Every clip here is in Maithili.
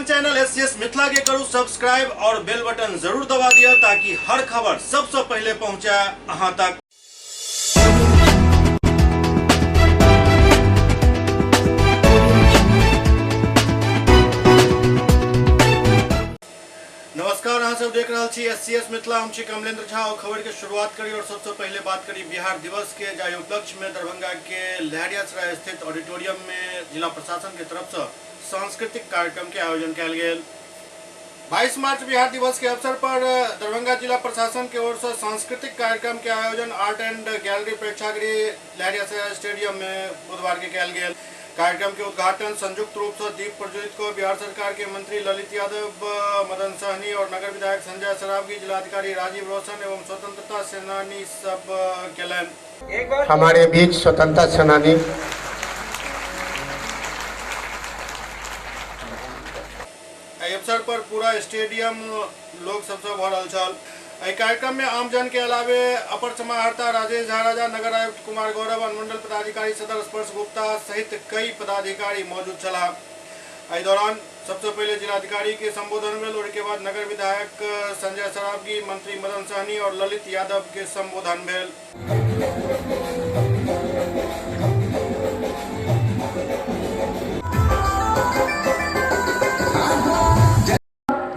अपन चैनल एससीएस मिथिला के करू सब्सक्राइब और बेल बटन जरूर दबा दिया ताकि हर खबर सबसे पहले पहुंचे अहां तक। नमस्कार, अहाँ सब देख रहल छी एससीएस मिथिला। हम छी कमलेंद्र झा और खबर के शुरुआत करी और सबसे पहले बात करी बिहार दिवस के, जाहि उपलक्ष्य में दरभंगा के लहरियासराय स्थित ऑडिटोरियम में जिला प्रशासन के तरफ से सांस्कृतिक कार्यक्रम के आयोजन कयल गेल। 22 मार्च बिहार दिवस के अवसर पर दरभंगा जिला प्रशासन के ओर से सांस्कृतिक कार्यक्रम के आयोजन आर्ट एंड गैलरी प्रेक्षागृह लहरियासराय स्टेडियम में बुधवार के कयल गेल। कार्यक्रम के उद्घाटन संयुक्त रूप से दीप प्रज्वलित को बिहार सरकार के मंत्री ललित यादव, मदन सहनी और नगर विधायक संजय सरावगी, जिलाधिकारी राजीव रोशन एवं स्वतंत्रता सेनानी सब केलनि। हमारे बीच स्वतंत्रता सेनानी एहि अवसर पर पूरा स्टेडियम लोग सबसे भरल छल। एहि कार्यक्रम में आमजन के अलावे अपर समाहर्ता राजेश झा राजा, नगर आयुक्त कुमार गौरव, अनुमंडल पदाधिकारी सदर स्पर्श गुप्ता सहित कई पदाधिकारी मौजूद छलाह। एहि दौरान सबसे पहले जिलाधिकारी के संबोधन भेल और के बाद नगर विधायक संजय सरावगी, मंत्री मदन सहनी और ललित यादव के संबोधन भेल।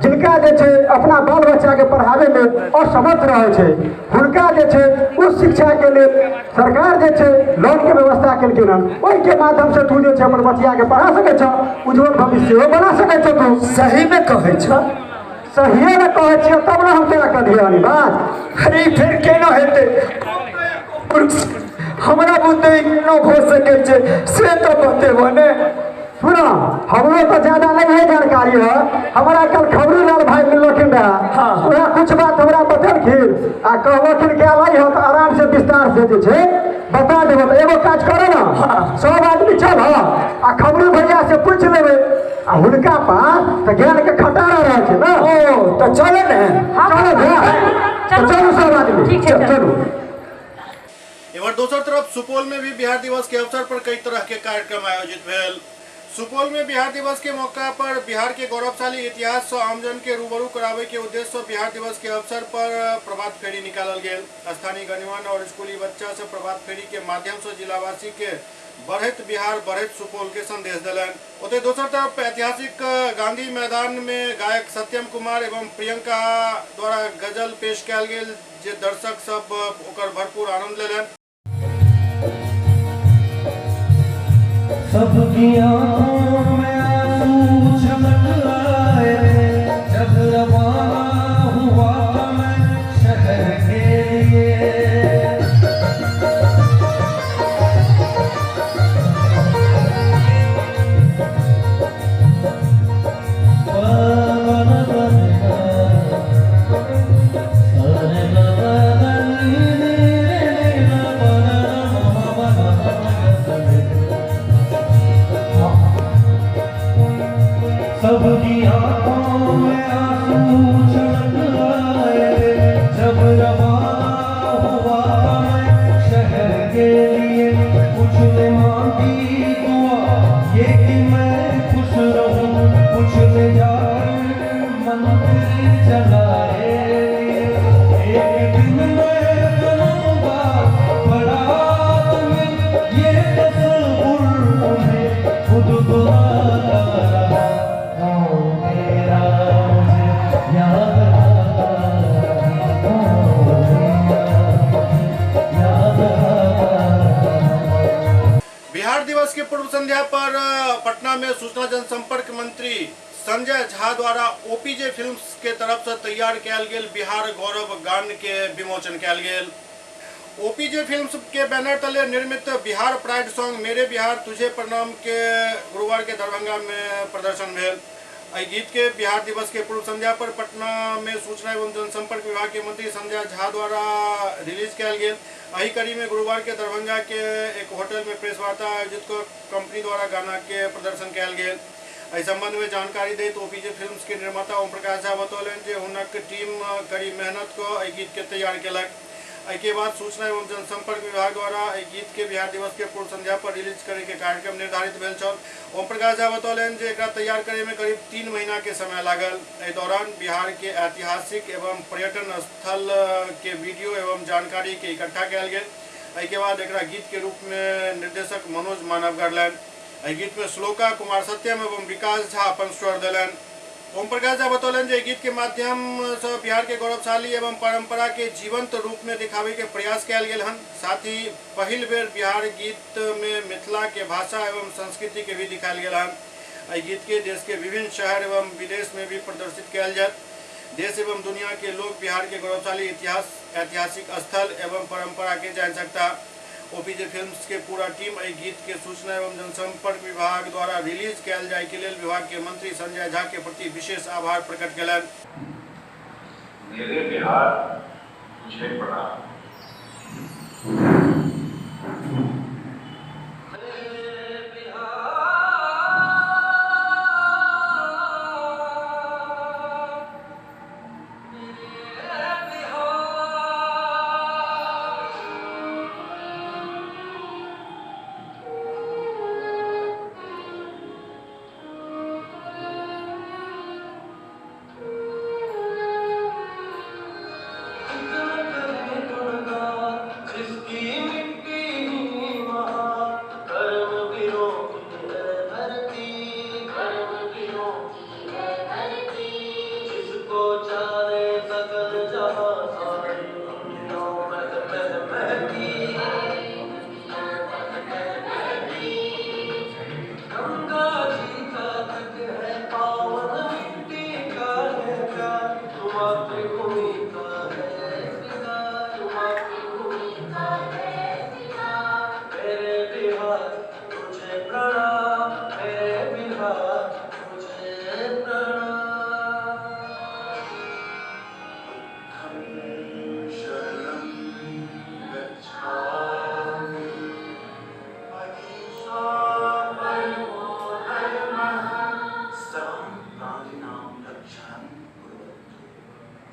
जिनका जे छै अपना बाल बच्चा के पढ़ावे में असमर्थ रहे छै, हुनका जे छै उच्च शिक्षा के लेल सरकार जे छै लोन के व्यवस्था केलखिन हन, ओहि के माध्यम से तू जे छै अपन बचिया के पढ़ा सकै छह, उज्जवल भविष्य सेहो बना सकै छह। तू सही में कहै छह? सहिए में कहै छियै तब ने हम तोरा कहलियै हन ई बात। अरे फिर केना हेतै? हमरा बुते केना भऽ सकै छै से तऽ बतेबो ने। सुनो, हमरो तो ज्यादा नहीं है जानकारी है। हमारा कल खबरी लाल भाई मिललखिन रहा, वह कुछ बात हमरा बतेलखिन आ कहलखिन कि आबै हो तो आराम से विस्तार से जे छै बता देबो। तो एगो काज करो ना, सब आदमी चल आ खबरी भैया से पूछ लेबै, आ हुनका पास तो ज्ञान के खटारा रहे छै ना। ओ तो चलो ने, चलो भैया, तो चलो सब आदमी, ठीक है, चलो। इधर दोसर तरफ सुपौल में भी बिहार दिवस के अवसर पर कई तरह के कार्यक्रम आयोजित भेल। सुपौल में बिहार दिवस के मौका पर बिहार के गौरवशाली इतिहास से आमजन के रूबरू करावे के उद्देश्य से बिहार दिवस के अवसर पर प्रभात फेरी निकालल गेल। स्थानीय गणमान्य और स्कूली बच्चा से प्रभात फेरी के माध्यम से जिलावासी के बढ़ैत बिहार बढ़ैत सुपौल के संदेश दिलन। ओतय दोसर तरफ ऐतिहासिक गांधी मैदान में गायक सत्यम कुमार एवं प्रियंका द्वारा गजल पेश कयल गेल, जे दर्शक सब ओकर भरपूर आनंद लेलनि। सबकी आंखों में आंसू छलक आए थे, जब रवाना हुआ मैं शहर के लिए। सबकी आंखों में आंसू छलक आए, जब रवाना हुआ मैं शहर के लिए। कुछ ने मांगी दुआ ये कि मैं खुश रहूं, कुछ ने जाकर मंदिर जलाए। एक दिन मैं बनूंगा बड़ा आदमी, ये तस्वुर उन्हें खुद बुलाता रहा। मेरा मुझे याद आता रहा, याद आता रहा। बिहार दिवस के पूर्व संध्या पर पटना में सूचना जनसंपर्क मंत्री संजय झा द्वारा ओपीजे फिल्म्स के तरफ से तैयार कयल गेल बिहार गौरव गान के विमोचन कयल गेल। ओपीजे फिल्म्स के बैनर तले निर्मित बिहार प्राइड सॉन्ग मेरे बिहार तुझे प्रणाम के गुरुवार के दरभंगा में प्रदर्शन भेल। एहि गीत के बिहार दिवस के पूर्व संध्या पर पटना में सूचना एवं जनसंपर्क विभाग के मंत्री संजय झा द्वारा रिलीज कयल गेल। एहि कड़ी में गुरुवार के दरभंगा के एक होटल में प्रेस वार्ता आयोजित क कंपनी द्वारा गाना के प्रदर्शन कयल गेल। एहि संबंध में जानकारी दैत ओपीजे फिल्म्स के निर्माता ओम प्रकाश झा बतौलनि जे हुनक टीम कड़ी मेहनत क एहि गीत के तैयार केलक। एहि के बाद सूचना एवं जनसंपर्क विभाग द्वारा एहि गीत के बिहार दिवस के पूर्व संध्या पर रिलीज करे के कार्यक्रम निर्धारित भेल छल। ओम प्रकाश झा बतौलनि जे एकरा तैयार करे में करीब 3 महीना के समय लागल। एहि दौरान बिहार के ऐतिहासिक एवं पर्यटन स्थल के वीडियो एवं जानकारी के इकट्ठा कयल गेल। एहि के बाद एकरा गीत के रूप में निर्देशक मनोज मानव गढ़लनि। एहि गीत में श्लोका, कुमार सत्यम एवं विकास झा अपन स्वर देलनि। ओम प्रकाश झा बतौलनि जे गीत के माध्यम से बिहार के गौरवशाली एवं परंपरा के जीवंत रूप में दिखावे के प्रयास कयल गेल हन। साथ ही पहिल बेर बिहार गीत में मिथिला के भाषा एवं संस्कृति के भी दिखायल गेल हन। एहि गीत के देश के विभिन्न शहर एवं विदेश में भी प्रदर्शित कयल जायत। देश एवं दुनिया के लोग बिहार के गौरवशाली इतिहास, ऐतिहासिक स्थल एवं परंपरा के जान सकता। ओपीजे फिल्म्स के पूरा टीम एहि गीत के सूचना एवं जनसंपर्क विभाग द्वारा रिलीज कयल जाय के लेल विभाग के मंत्री संजय झा के प्रति विशेष आभार प्रकट कयलनि। मेरे बिहार तुझे प्रणाम।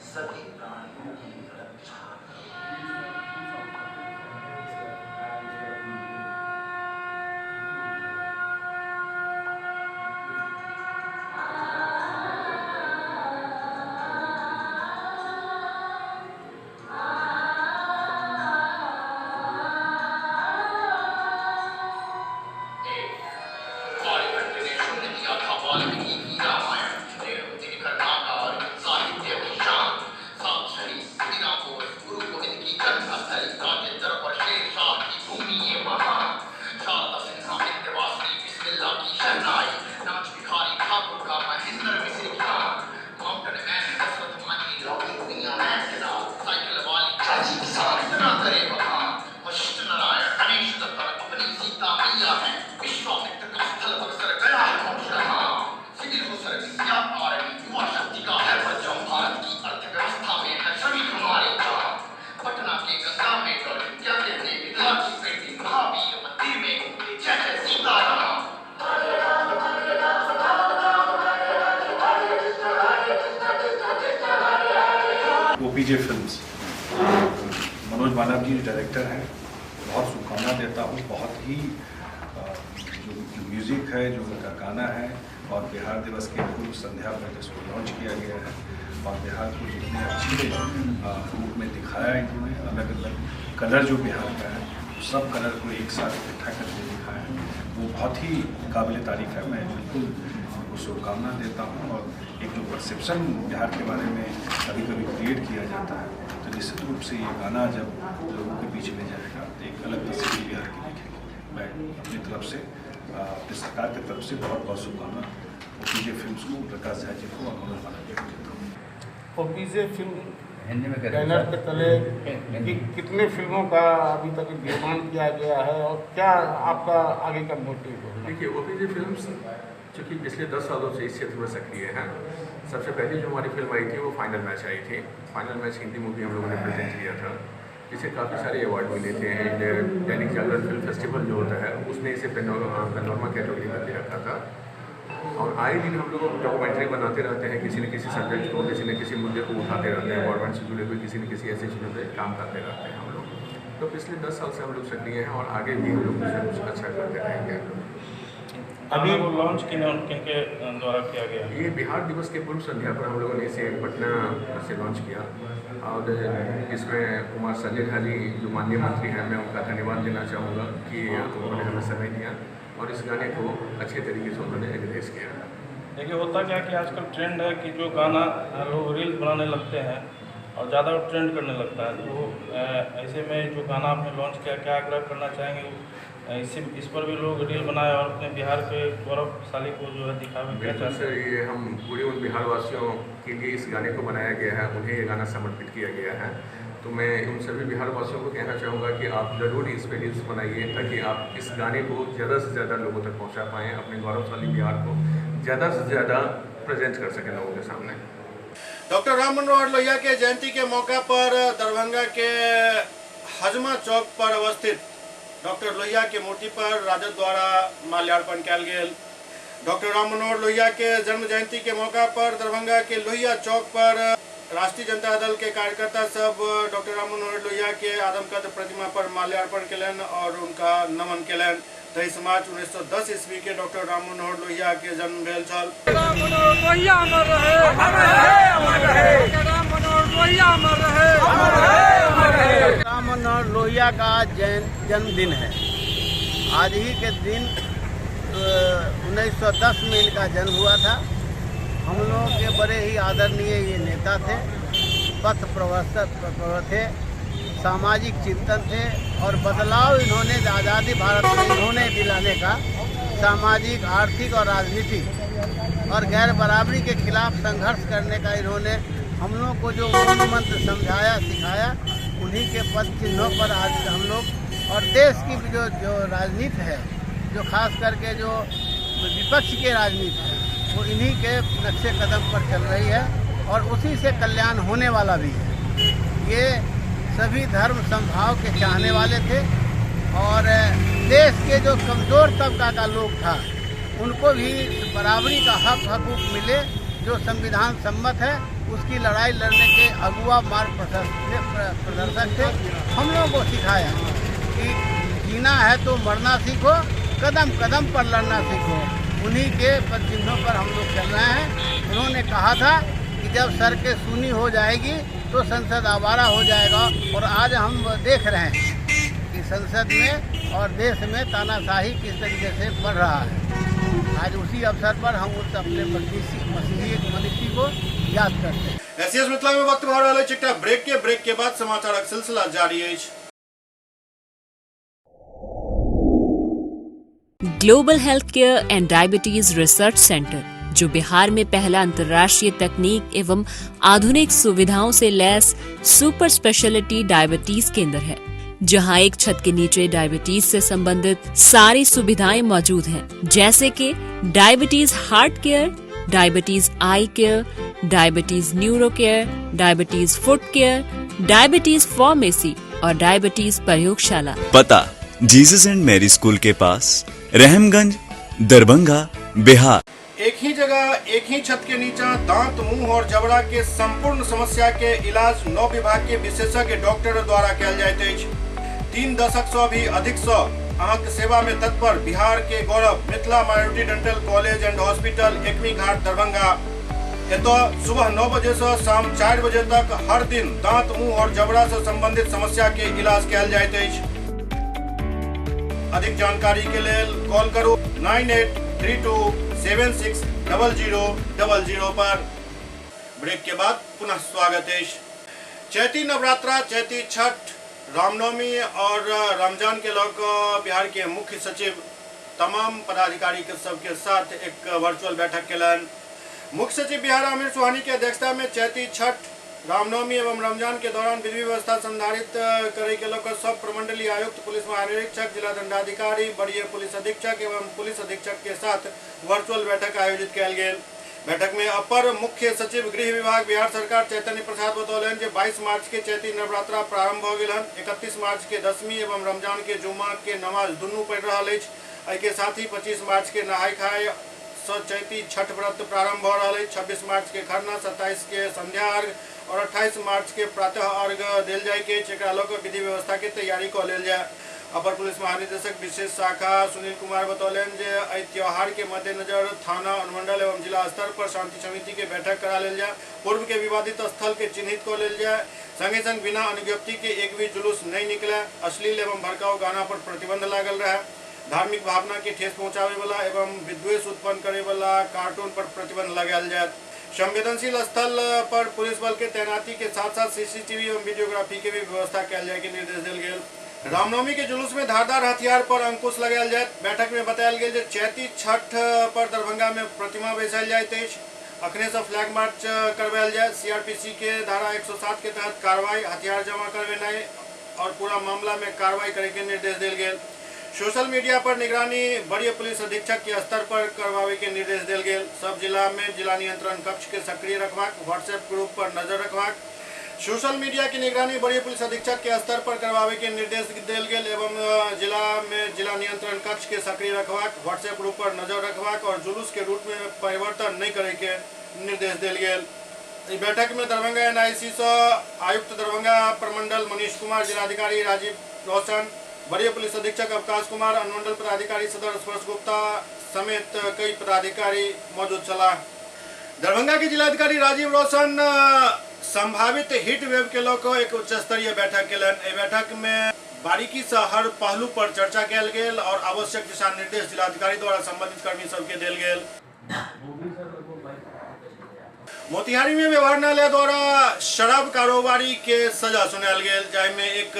सभी प्राणियों की रक्षा। ओपीजे फिल्म्स, मनोज मानव जी डायरेक्टर हैं, बहुत शुभकामना देता हूँ। बहुत ही जो म्यूज़िक है, जो उनका गाना है, और बिहार दिवस के पूर्व संध्या पर जिसको लॉन्च किया गया है और बिहार को जितने अच्छे रूप में दिखाया इन्होंने, अलग अलग कलर जो बिहार का है सब कलर को एक साथ इकट्ठा करके दिखाया है, वो बहुत ही काबिल तारीफ़ है। मैं बिल्कुल उनको शुभकामना देता हूँ। और एक जो परसेप्शन बिहार के बारे में कभी कभी क्रिएट किया जाता है, तो निश्चित रूप से ये गाना जब लोगों के बीच में जाएगा तो एक अलग तस्वीर बिहार की दिखेगी। मैं अपनी तरफ से, अपनी सरकार की तरफ से बहुत बहुत शुभकामना ओपीजे फिल्म्स को, प्रकाश झा जी को और मनोज मानव जी को देता हूँ। ओपीजे फिल्म बैनर के तले कि कितने फिल्मों का अभी तक निर्माण किया गया है और क्या आपका आगे का मोटिव है? देखिए, ओपीजे फिल्म्स चूँकि पिछले 10 सालों से इस क्षेत्र में सक्रिय हैं। सबसे पहली जो हमारी फिल्म आई थी वो फाइनल मैच आई थी। फाइनल मैच हिंदी मूवी हम लोगों ने प्रेजेंट किया था, जिसे काफ़ी सारे अवार्ड मिले थे। And Dainik Jagran film festival जो होता है उसने इसे पेनोरमा कैटेगरी में भी रखा था। और आए दिन हम लोग डॉक्यूमेंट्री बनाते रहते हैं, किसी न किसी सब्जेक्ट को, किसी न किसी मुद्दे को उठाते रहते हैं, गवर्नमेंट से जुड़े हुए किसी न किसी ऐसी चीज़ों पर काम करते रहते हैं हम तो पिछले 10 साल से हम लोग सक्रिय हैं और आगे भी हम लोग कुछ ना कुछ अच्छा करते रहेंगे। अभी वो लॉन्च किन के द्वारा किया गया? ये बिहार दिवस के पूर्व संध्या पर हम लोगों ने इसे पटना से लॉन्च किया और इसमें कुमार संजय झा जी जो माननीय मंत्री हैं, मैं उनका धन्यवाद देना चाहूँगा कि उन्होंने हमें समय दिया और इस गाने को अच्छे तरीके से उन्होंने रिलीज़ किया। देखिए होता क्या कि आजकल ट्रेंड है कि जो गाना लोग रील्स बनाने लगते हैं और ज़्यादा ट्रेंड करने लगता है, तो ऐसे में जो गाना आपने लॉन्च किया, क्या आग्रह करना चाहेंगे इस पर भी लोग रील बनाए और अपने बिहार के गौरवशाली को जो है दिखावे? बिल्कुल सर, ये हम पूरे उन बिहारवासियों के लिए इस गाने को बनाया गया है, उन्हें ये गाना समर्पित किया गया है। तो मैं उन सभी बिहारवासियों को कहना चाहूँगा कि आप ज़रूर इस पर रील्स बनाइए ताकि आप इस गाने को ज़्यादा से ज़्यादा लोगों तक पहुँचा पाएँ, अपने गौरवशाली बिहार को ज़्यादा से ज़्यादा प्रेजेंट कर सकें लोगों के सामने। डॉक्टर राम मनोहर लोहिया के जयंती के मौका पर दरभंगा के हजमा चौक पर अवस्थित डॉक्टर लोहिया के मूर्ति पर राजद द्वारा माल्यार्पण कयल गेल। डॉक्टर राम मनोहर लोहिया के जन्म जयंती के मौका पर दरभंगा के लोहिया चौक पर राष्ट्रीय जनता दल के कार्यकर्ता सब डॉक्टर राम मनोहर लोहिया के आदमकद प्रतिमा पर माल्यार्पण केलनि और उनका नमन केलनि। 23 मार्च 1910 ईस्वी के डॉक्टर राम मनोहर लोहिया के जन्म भेल छल। राम मनोहर लोहिया अमर रहे, अमर रहे, अमर रहे। राम मनोहर लोहिया अमर रहे, अमर रहे, अमर रहे। राम मनोहर लोहिया का जन्मदिन है। आज ही के दिन 1910 में इनका जन्म हुआ था। हम लोगों के बड़े ही आदरणीय ये नेता थे, पथ प्रवर्तक थे, सामाजिक चिंतन थे और बदलाव इन्होंने आज़ादी भारत में इन्होंने दिलाने का सामाजिक, आर्थिक और राजनीतिक और गैर बराबरी के खिलाफ संघर्ष करने का इन्होंने हम लोगों को जो मूल मंत्र समझाया, सिखाया, उन्हीं के पद चिन्हों पर आज हम लोग और देश की जो जो राजनीति है, जो खास करके जो विपक्ष की राजनीति है, वो इन्हीं के नक्शे कदम पर चल रही है और उसी से कल्याण होने वाला भी है। ये सभी धर्म समभाव के चाहने वाले थे और देश के जो कमज़ोर तबका का लोग था उनको भी बराबरी का हक हकूक मिले, जो संविधान सम्मत है उसकी लड़ाई लड़ने के अगुआ मार्ग प्रदर्शक थे। हम लोगों को सिखाया कि जीना है तो मरना सीखो, कदम कदम पर लड़ना सीखो। उन्हीं के पद चिन्हों पर हम लोग चल रहे हैं। उन्होंने कहा था कि जब सड़कें सूनी हो जाएगी तो संसद आवारा हो जाएगा और आज हम देख रहे हैं कि संसद में और देश में तानाशाही किस तरीके से बढ़ रहा है। आज उसी अवसर पर हम उस अपने मसीही मनीषी को याद करते हैं। एससीएस मिथिला में वक्त भऽ रहल अछि एकटा ब्रेक के बाद समाचारक सिलसिला जारी अछि। Global health care and diabetes research centre, जो बिहार में पहला अंतर्राष्ट्रीय तकनीक एवं आधुनिक सुविधाओं से लैस सुपर स्पेशलिटी डायबिटीज केंद्र है, जहां एक छत के नीचे डायबिटीज से संबंधित सारी सुविधाएं मौजूद हैं, जैसे कि diabetes heart care, diabetes eye care, diabetes neuro care, diabetes foot care, diabetes pharmacy और डायबिटीज प्रयोगशाला। पता जीसस एंड मैरी स्कूल के पास, रहमगंज, दरभंगा, बिहार। एक ही जगह एक ही छत के नीचा दांत, मुंह और जबड़ा के संपूर्ण समस्या के इलाज 9 विभाग के विशेषज्ञ डॉक्टर द्वारा कयल जाइत अछि। 3 दशक से भी अधिक से अहाँके सेवा में तत्पर बिहार के गौरव Mithila minority dental college and hospital, Ekmi Ghat, Darbhanga. एतय सुबह 9 बजे से शाम 4 बजे तक हर दिन दांत, मुंह और जबड़ा से संबंधित समस्या के इलाज कयल जाइत अछि। अधिक जानकारी के लेल कॉल करू 9832 760000 पर। ब्रेक के बाद पुनः स्वागत है। चैती नवरात्रा, चैती छठ, रामनवमी और रमजान के लऽ कऽ बिहार के मुख्य सचिव तमाम पदाधिकारी के सबके साथ एक वर्चुअल बैठक केलनि। मुख्य सचिव बिहार आमिर सुहानी के अध्यक्षता में चैती छठ, रामनवमी एवं रमजान के दौरान विधि व्यवस्था संधारित करे के लऽ सब प्रमंडलीय आयुक्त, पुलिस महानिरीक्षक, जिला दंडाधिकारी, वरीय पुलिस अधीक्षक एवं पुलिस अधीक्षक के साथ वर्चुअल बैठक आयोजित कयल गेल। बैठक में अपर मुख्य सचिव गृह विभाग बिहार सरकार चैतन्य प्रसाद बतौलनि जे 22 मार्च के चैती नवरात्रा प्रारंभ हो गेल हन। 31 मार्च के दशमी एवं रमजान के जुम्मा के नमाज दुनू पड़ि रहल अछि। एहि के साथ ही 25 मार्च के नहाय खाय से चैती छठ व्रत प्रारंभ भ रहल अछि। 26 मार्च के खरना, 27 के संध्या अर्घ और 28 मार्च के प्रातः अर्घ देल जाय के अछि। एकरा लऽ कऽ विधि व्यवस्था के तैयारी कऽ लेल जाय। अपर पुलिस महानिदेशक विशेष शाखा सुनील कुमार बतौलनि जे एहि त्योहार के मद्देनजर थाना, अनुमंडल एवं जिला स्तर पर शांति समिति के बैठक करा लेल जाय। पूर्व के विवादित स्थल के चिन्हित कऽ लेल जाय। संगे संग बिना अनुज्ञप्ति के एक भी जुलूस नहीं निकले। अश्लील एवं भड़काऊ गाना पर प्रतिबंध लागल रहे। धार्मिक भावना के ठेस पहुंचावे वाला एवं विद्वेष उत्पन्न करे वाला कार्टून पर प्रतिबंध लगायल जाय। संवेदनशील स्थल पर पुलिस बल के तैनाती के साथ साथ सीसीटीवी एवं वीडियोग्राफी के भी व्यवस्था कयल जाय के निर्देश देल गेल। रामनवमी के जुलूस में धारदार हथियार पर अंकुश लगायल जायत। बैठक में बतायल गेल जे चैती छठ पर दरभंगा में प्रतिमा बैसायल जाइत अछि। अखने से फ्लैग मार्च करवायल जाय। सीआरपीसी के धारा 107 के तहत कार्रवाई, हथियार जमा करवेनाइ और पूरा मामला में कार्रवाई करे के निर्देश देल गेल। सोशल मीडिया पर निगरानी वरीय पुलिस अधीक्षक के स्तर पर करवावे के निर्देश देल गेल। सब जिला में जिला नियंत्रण कक्ष के सक्रिय रखबाक, व्हाट्सएप ग्रुप पर नजर रखबाक, सोशल मीडिया की निगरानी वरीय पुलिस अधीक्षक के स्तर पर करवावे के निर्देश देल गेल एवं जिला में जिला नियंत्रण कक्ष के सक्रिय रखबाक, व्हाट्सएप ग्रुप पर नजर रखबाक और जुलूस के रूट में परिवर्तन नहीं करे के निर्देश देल गेल। एहि बैठक में दरभंगा एनआईसी से आयुक्त दरभंगा प्रमंडल मनीष कुमार, जिलाधिकारी राजीव रोशन, वरीय पुलिस अधीक्षक अवकाश कुमार, अनुमंडल पदाधिकारी सदर स्पर्श गुप्ता समेत कई पदाधिकारी मौजूद छलाह। दरभंगा के जिलाधिकारी राजीव रोशन संभावित हीट वेव के लऽ कऽ एक उच्च स्तरीय बैठक केलनि। एहि बैठक में बारीकी से हर पहलू पर चर्चा कयल गेल और आवश्यक दिशा निर्देश जिलाधिकारी द्वारा संबंधित कर्मी सबके देल गेल। मोतिहारी में व्यवहार न्यायालय द्वारा शराब कारोबारी के सजा सुनायल गेल, जाहिमे एक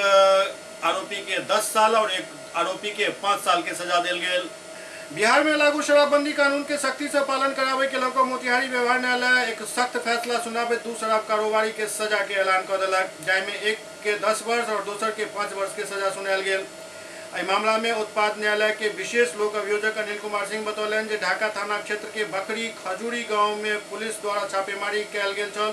आरोपी के 10 साल और एक आरोपी के 5 साल के सजा देल गेल। बिहार में लागू शराबबंदी कानून के सख्ती से पालन करावे के लऽ कऽ मोतिहारी व्यवहार न्यायालय एक सख्त फैसला सुनाबे 2 शराब कारोबारी के सजा के ऐलान कऽ देलक, जाहिमे एक के 10 वर्ष और दोसर के 5 वर्ष के सजा सुनायल गेल। एहि मामला में उत्पाद न्यायालय के विशेष लोक अभियोजक अनिल कुमार सिंह बतौलनि जे ढाका थाना क्षेत्र के बकरी खजूरी गांव में पुलिस द्वारा छापेमारी कयल गेल छल,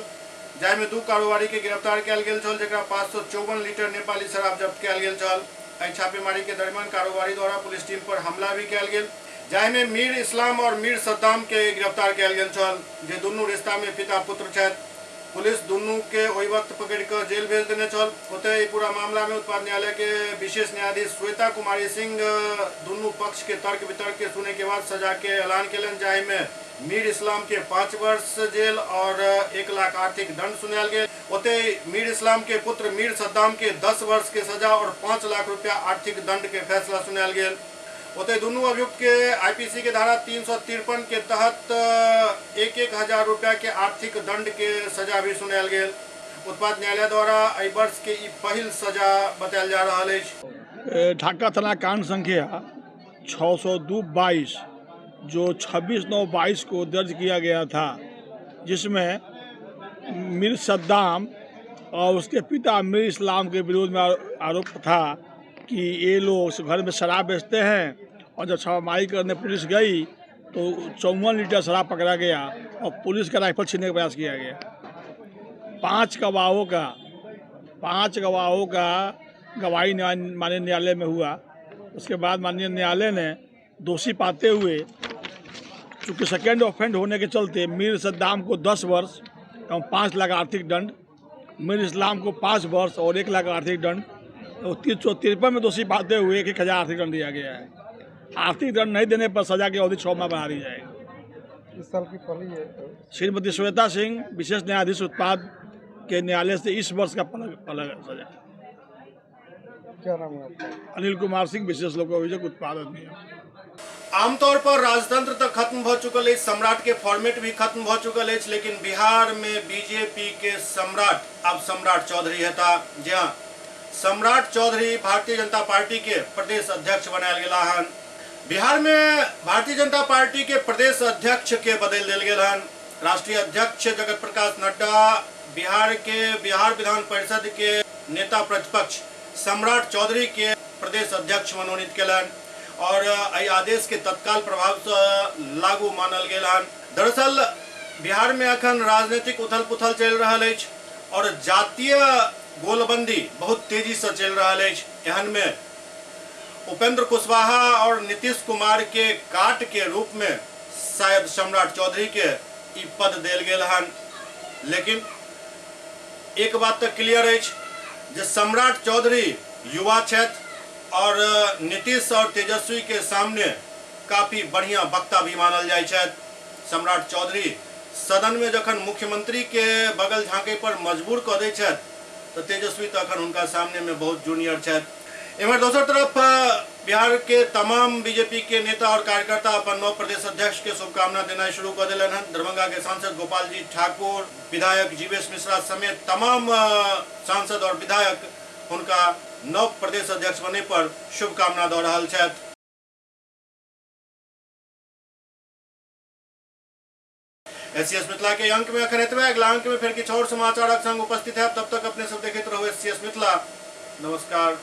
जाहिमे 2 कारोबारी के गिरफ्तार कयल गेल छल, जकरा 554 लीटर नेपाली शराब जब्त कयल गेल छल। एहि छापेमारी के दरमियान कारोबारी द्वारा पुलिस टीम पर हमला भी कयल गेल, जाहिमे मीर इस्लाम और मीर सद्दाम के गिरफ्तार कयल गेल छल, जे दुनू रिश्ता में पिता पुत्र छथि। पुलिस दुनू के ओहि वक्त पकड़ि कऽ जेल भेज देने छल। ओतहि एहि पूरा मामला में उत्पाद न्यायालय के विशेष न्यायाधीश श्वेता कुमारी सिंह दुनू पक्ष के तर्क वितर्क के सुने के बाद सजा के ऐलान केलनि, जाहिमे मीर इस्लाम के 5 वर्ष जेल और 1 लाख आर्थिक दंड सुनायल गेल। ओतहि मीर इस्लाम के पुत्र मीर सद्दाम के 10 वर्ष के सजा और 5 लाख रुपया आर्थिक दंड के फैसला सुनायल गेल। ओतहि दुनू अभियुक्त के आईपीसी के धारा 353 के तहत 1-1 हजार रुपया के आर्थिक दंड के सजा भी सुनायल गेल। उत्पाद न्यायालय द्वारा एहि वर्ष के ई पहिल सजा बतायल जा रहल अछि। ढाका थाना कांड संख्या 602/22 जो 26/9/22 को दर्ज किया गया था, जिसमें मीर सद्दाम और उसके पिता मीर इस्लाम के विरोध में आरोप था कि ये लोग घर में शराब बेचते हैं और जब छापामारी करने पुलिस गई तो 54 लीटर शराब पकड़ा गया और पुलिस का राइफल छीनने का प्रयास किया गया। 5 गवाहों का गवाही माननीय न्यायालय में हुआ। उसके बाद माननीय न्यायालय ने दोषी पाते हुए चूँकि सेकेंड ऑफेंड होने के चलते मीर सद्दाम को 10 वर्ष एवं 5 लाख आर्थिक दंड, मीर इस्लाम को 5 वर्ष और 1 लाख आर्थिक दंड और 353 में दोषी पाते हुए 1-1 हजार आर्थिक दंड दिया गया है। आर्थिक दंड नहीं देने पर सजा की अवधि 6 माह बढ़ा दी जाएगी। इस साल की पहली है। श्रीमती श्वेता सिंह विशेष न्यायाधीश उत्पाद के न्यायालय से इस वर्ष का पहला सजा। क्या नाम है आपका? अनिल कुमार सिंह, विशेष लोक अभियोजक उत्पाद अधिनियम। आमतौर पर राजतंत्र तो खत्म भ चुकल अछि, सम्राट के फॉर्मेट भी खत्म भ चुकल अछि, लेकिन बिहार में बीजेपी के सम्राट अब सम्राट चौधरी हेता। जी हाँ, सम्राट चौधरी भारतीय जनता पार्टी के प्रदेश अध्यक्ष बनायल गेला हन। बिहार में भारतीय जनता पार्टी के प्रदेश अध्यक्ष के बदल देल गेल हन। राष्ट्रीय अध्यक्ष जगत प्रकाश नड्डा बिहार के बिहार विधान परिषद के नेता प्रतिपक्ष सम्राट चौधरी के प्रदेश अध्यक्ष मनोनीत केलन और एहि आदेश के तत्काल प्रभाव से लागू मानल गेल हन। दरअसल बिहार में अखन राजनीतिक उथल पुथल चलि रहल अछि और जातीय गोलबंदी बहुत तेजी से चलि रहल अछि। एहन में उपेंद्र कुशवाहा और नीतीश कुमार के काट के रूप में शायद सम्राट चौधरी के ई पद देल गेल हन। लेकिन एक बात तऽ क्लियर अछि जे सम्राट चौधरी युवा छथि और नीतीश और तेजस्वी के सामने काफी बढ़िया वक्ता भी मानल जाइ छथि। सम्राट चौधरी सदन में जखन मुख्यमंत्री के बगल झांके पर मजबूर कऽ दै छथि तऽ तेजस्वी तखन हुनका सामने में बहुत जूनियर छथि। एम्हर दोसर तरफ बिहार के तमाम बीजेपी के नेता और कार्यकर्ता अपन नव प्रदेश अध्यक्ष के शुभकामना देनाइ शुरू कऽ देलनि हन। दरभंगा के सांसद गोपाल जी ठाकुर, विधायक जीवेश मिश्रा समेत तमाम सांसद और विधायक हुनका नव प्रदेश अध्यक्ष बने पर शुभकामना दऽ रहल छथि। एससीएस मिथिला के अंक में अखन एतबे। अगला अंक में फिर किछु और समाचारक संग उपस्थित है। तब तक अपने सब देखैत रहू एससीएस मिथिला। नमस्कार।